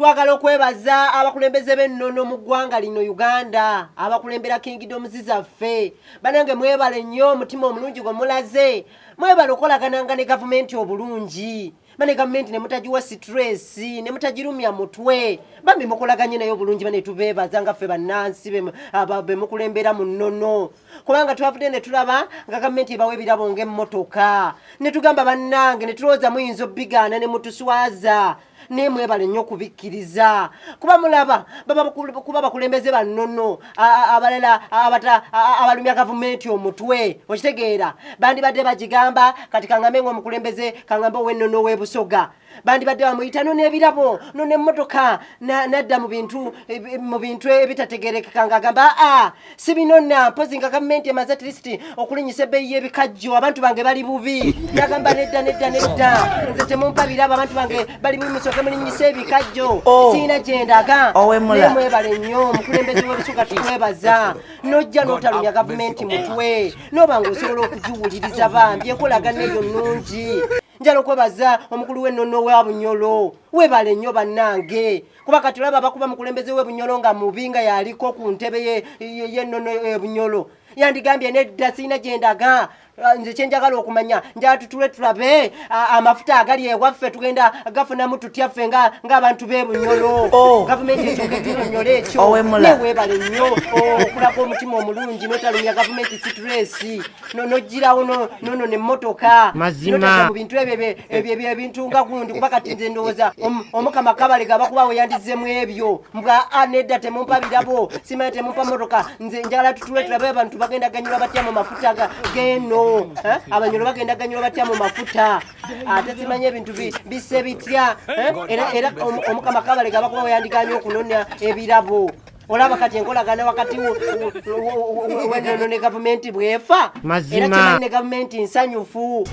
Twagala okwebaza abakulembeze b'ennono mu ggwanga lino Uganda, abakulembera kingdoms zaffe. Banange, mwebale nnyo omutima omulungi gwe mulaze. Mwebale okukolagananga ne gavumenti obulungi. Bane, gavumenti ne mutagiwa stress, ne mutagirumya mutwe. Bambi, mukolaganye naye obulungi. Bane, tubeebaza nga ffe bannansi be mukulembera mu nnono, kubanga twavudde ne tulaba nga gavumenti ebawa ebirabo ng'emmotoka, ne tugamba, "Bannange," ne tulowooza muyinza obbigaana ne mutuswaza, naye mwebale nnyo okubikkiriza, kuba mulaba baba kuba bakulembeze bannono abalala abalumya gavumenti omutwe. Okitegeera? Bandibadde bagigamba kati kangambe ng'omukulembeze, kangambe ow'ennono ow'ebusoga, bandibadde bamuyita no n'ebirabo no n'emmotoka, nadda mu bintu ebitategerekeka, ng'agamba, "Aa, si binonna, mpozi nga gavumenti emaze at least okulinyisa ebbeeyi y'ebikajjo, abantu bange bali bubi." Nagamba, "Nedda, nedda, nedda, nze temumpa birabo, abantu bange bali bubi, musooke mulinyisa ebikajjo." Oh. Siina gye ndaga. Owemula. Naye mwebale nnyo, omukulembeze w'ebusoga, tukwebaza nojja n'otalumya gavumenti mutwe, noba ng'osobola okugiwuliriza. Bambi, enkolagana eyo nnungi. Njala okwebaza omukulu w'ennono wa Bunyolo. Webale nnyo, bannange, kuba kati olaba bakuba mukulembeze w'e Bunyolo nga mubi, nga yaliko ku ntebe y'ennono e Bunyolo, yandigambye, "Nedda, sirina gye ndaga. Ah, nze kyenjagala okumanya, njala tutule tulabe amafuta agali ewaffe tugenda gafunamu tutya ffe ng'abantu b'e Bunyolo." Oh. Gavumenti esooke tunyonyola ekyo. Owemula. Naye weebale nnyo okulaga omutima omulungi, notalumya gavumenti stress, nogirawo nono nemmotoka. Mazima. Notajja mu bintu ebyo ebintu nga gundi, kuba kati nze ndowooza omukama Kabalega bakubawo yandizemu ebyo mbwa, "A, nedda, temumpa birabo, simanyi temumpa motoka, nze njagala tutule tulabe abantu bagenda ganyulwa batya mu mafuta geno, eh? Abanyolo bagenda ganyulwa batya mu mafuta, ate simanyi ebintu bisse bitya, eh?" Era omukama Kabalega bakubawo yandiganye okunona ebirabo. Olaba kati enkolagana wakati w'ennono ne gavumenti bwefa. Mazima. Era kyemanyi ne gavumenti nsanyufu.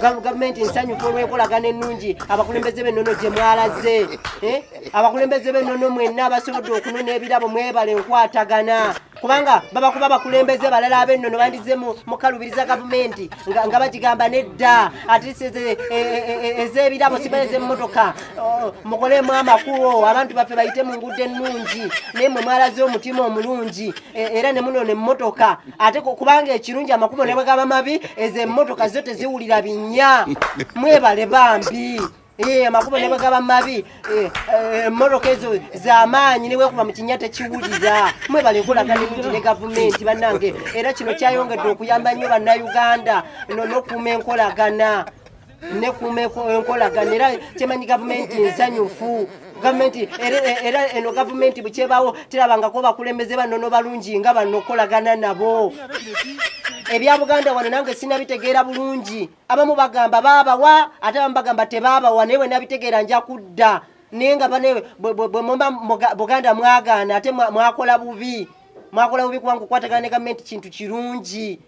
Gavumenti nsanyufu olw'enkolagana ennungi abakulembeze b'ennono gye mwalaze. Eh? Abakulembeze b'ennono mwenna abasobodde okunona ebirabo, mwebale enkwatagana, kubanga baba kuba abakulembeze balala ab'ennono bandize mukalubiriza gavumenti nga bagigamba, "Nedda, at least ez'ebirabo, simanyi ez'emmotoka, oh, mukolemu amakubo abantu baffe bayite mu nguudo ennungi." Naye mwe mwalaze omutima omulungi, era ne munona emmotoka, ate kubanga ekirungi, amakubo ne bwe gaba mabi, ezo emmotoka zo teziwulira binnya. Mwebale bambi. Eh, amakubo ne bwe gaba mabi, emmotoka ezo z'amaanyi, ne weekuba mu kinnya tekiwulira. Mwebale enkolagana ennungi ne gavumenti, bannange. Era kino kyayongedde okuyamba nnyo Bannayuganda n'okuuma enkolagana, nekuuma enkolagana. Era kyemanyi gavumenti nsanyufu. Gavumenti era eno gavumenti bwekyebaawo terabangako bakulembeze bannono balungi nga bano okukolagana nabo. Ebya Buganda wano nange sinabitegeera bulungi. Abamu bagamba baabawa, ate abamu bagamba tebaabawa, naye bwe nabitegeera nja kudda. Naye nga bane bwe muba Buganda mwagaana, ate mwakola bubi, mwakola bubi, kubanga okukwatagana ne gavumenti kintu kirungi.